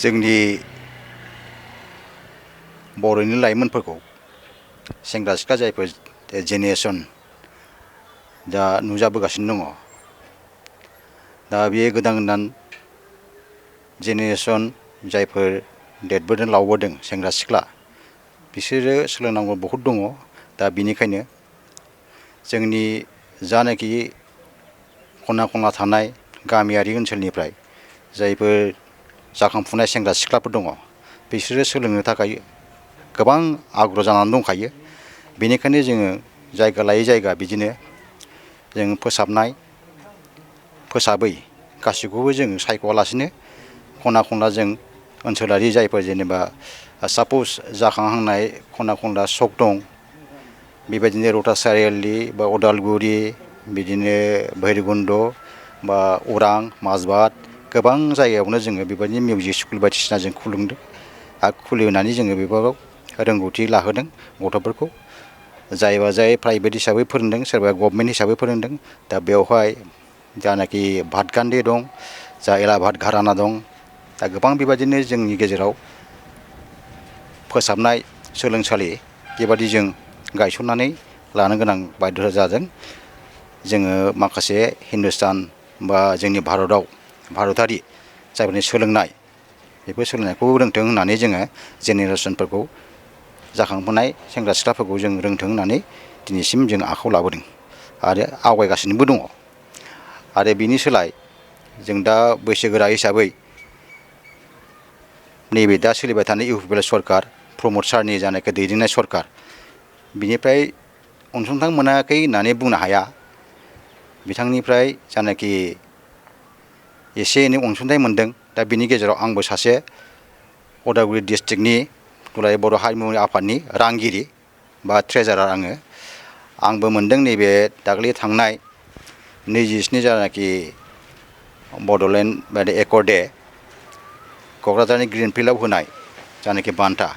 जोंनि बर'नि लाइमोनफोरखौ सेंग्रा सिख्ला जायफोर जेनेरेसन दा नुजाबोगासिनो दङ दा बे गोदान जेनेरेसन जायफोर देरबोदों लावबोदों सेंग्रा सिख्ला बिसोरो सोलोंनांगौ बहुद दङ। दा बिनिखायनो जोंनि जानाखि खना खनला थानाय गामियारि ओनसोलनिफ्राय जायफोर जाखांफुनाय सेंग्रा सिख्लाफोर दङ बिसोरो सोलोंनो थाखाय गोबां आग्रह जानानै दंखायो। बेनिखायनो जोङो जायगा लायै जायगा बिदिनो जों फोसाबै गासैखौबो जों सायख'आलासिनो खना खनला जों ओनसोलारि जायफोर जेनेबा साप'ज जाखांहांनाय खना खनला सक दं बेबायदिनो रौता सारिआलि बा उदालगुरि बिदिनो भैरबकुन्द' बा अरां माजबाद गोबां जायगायावनो जोङो बेबायदिनो मिउजिक स्कुल बायदिसिना जों खुलिदों आरो खुलिनानै जोङो बेफोराव रोंगौथि लाहोदों गथ'फोरखौ। जायबा जाय प्राइभेट हिसाबै फोरोंदों सोरबा गभर्नमेन्ट हिसाबै फोरोंदों। दा बेवहाय जानाखि भातखान्दे दं जा एलाहाबाद घराना दं दा गोबां बेबायदिनो जोंनि गेजेराव फोसाबनाय सोलोंसालि बेबादि जों गायसननानै लानो गोनां बायध्य जादों। जोङो माखासे हिन्दुस्तान बा जोंनि भारतारि जायफोरनि सोलोंनाय बेफोर सोलोंनायखौ रोंथों होननानै जोङो जेनेरेसनफोरखौ जाखांबोनाय सेंग्रा सिख्लाफोरखौ जों रोंथों होननानै दिनैसिम जों आखायाव लाबोदों आरो आवगायगासिनोबो दङ। आरो बिनि सोलाय जों दा बैसोगोरा हिसाबै नैबे दा सोलिबाय थानाय इउ पि पि एल सरकार प्रमद सारनि जानाखि दैदेननाय सरकार बिनिफ्राय अनसुंथाइ मोनाखै होननानै बुंनो हाया। बिथांनिफ्राय जानाखि एसे एनै अनसुंथाइ मोनदों दा बिनि गेजेराव आंबो सासे उदालगुरि डिस्ट्रिक्टनि दुलाराय बर' हारिमु आफादनि रांगिरि बा ट्रेजारार आंबो मोनदों नैबे दाख्लै थांनाय 27 जानाखि बड'लेण्ड बायदि एकर्ड दे क'क्राझारनि ग्रिन फिल्डआव होनाय जानाखि बान्था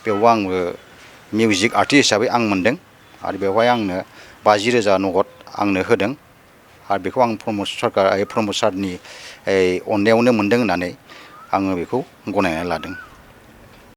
बेवबो आंबो मिउजिक आर्टिस्ट हिसाबै आं मोनदों आरो बेवहाय आंनो 50,000 नगद आंनो होदों आरो बेखौ आं प्रमद सारनि अननायावनो मोनदों होननानै आङो बेखौ गनायनानै लादों।